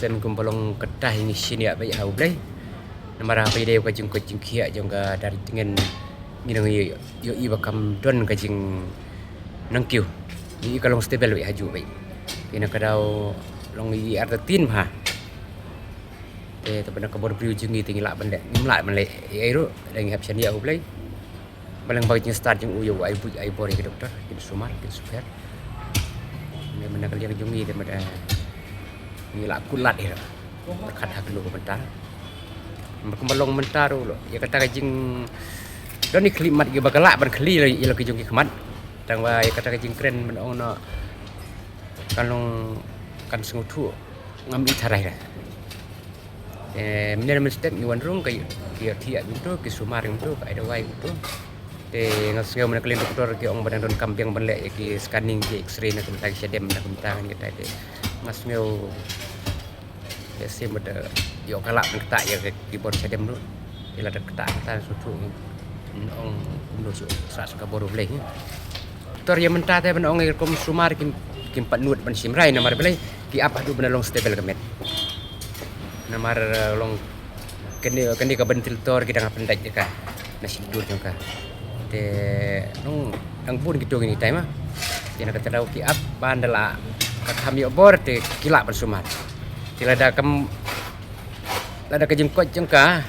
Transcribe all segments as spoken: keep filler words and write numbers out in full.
Sem kumba long kata hi ngi shaniah bha ha U Blei. Namar haba ïadei ka jingkoit jingkhiah jong ka dari tngen ngi nang ïoh ïoh i ba kam don ka jingnangkiew. Ïoh i ka long stable bha ha ju bha. Ïa na ka daw long i artatien bha. Te te ban ka bor briew jong ngi te ngi lah ban leh, ngim lah ban leh ei ruh, leh ngi hap shaniah ha U Blei. Ba leng ba ka jingstad jong u ïa u ai buit ai bor ïa ki doktor, kin sumar kin sukher. Ngi mynta ka liang jong ngi te mynta ngi lah kulat ïa. Pyrkhat ha kano ka bynta. Ba kumba long mynta ruh ïa kata ka jing don i khlieh mat kiba ka lah ban khlieh ïa la ki jong ki khmat. Tang ba ïa kata ka jingkren ban ong noh kan long kan sngewthuh ngam i tharai da. Eh, mynne mynstep ngi wan rung ka ki ïa thiah kumto, ki sumar kumto, ka ai dawai kumto. Te nga sngew mynne ka liang doktor ki ong ba dang don kam biang ban leh ïa ki scanning ki X-ray na kumta ki shadem na kumta ngi tai te. Nga sngew ïa sim ba da ïoh ka lah ban ktah ïa ki bor shadem ruh. Ïa lada ktah kumta sngewthuh ngi ong kumno shu sa sa ka bor U Blei. Tor ïa mynta te ban ong ïa kum sumar kim kim pat nud ban shim rai namar balei ki ap haduh ban long stable ka met. Namar eh, long kane kane ka ventilator ki dang hap pyndait ïa ka na shibdur jong ka. Te nong dang bun kito kini time ah. Te na kata daw ki ap ban da la ka kham ïoh bor te ki lah ban sumar. Te lada kam lada ka jingkoit jong ka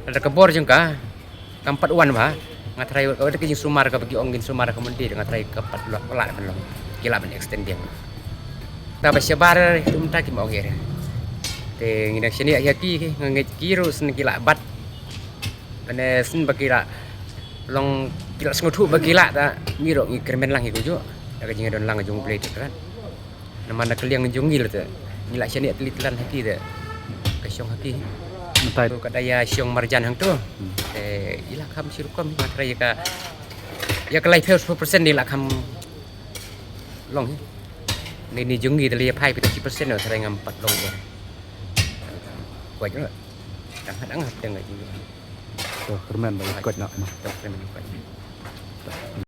lada ka bor jong ka kam pat wan bha. Nga tharai ka wei ka jingsumar kaba ki ong kin sumar ka mynta nga tharai ka pat lok lah ban long ki lah ban extend biang. Ta ba shabar tu mynta ki ma ong ïa. Te ngi dang shaniah ïa ki ki nga ngeit ki ruh shen ki lah bat. Kane shen ba ki lah long ki lah sngewthuh ba ki lah ta ngi ruh ngi kyrmen lang ïa ku ju. Da ka jingdon lang jong U Blei te krat. Namar na ka liang jong ngi la te ngi la shaniah tylli tlan ha ki te ka shong ha ki. Mynta ruh ka da ïa shong marjan hangto. Te i la kham shi rukom nga tharai ïa ka ïa ka laiphew percent i la kham long hi. Ni ni jong ngi te la ïa phai phi shi percent tharai ngam pat long ïa. Kwah jong. Dang ha dang ha teng ka jong ngi. To kyrmen ba i kwah nak ma. To kyrmen ba i kwah.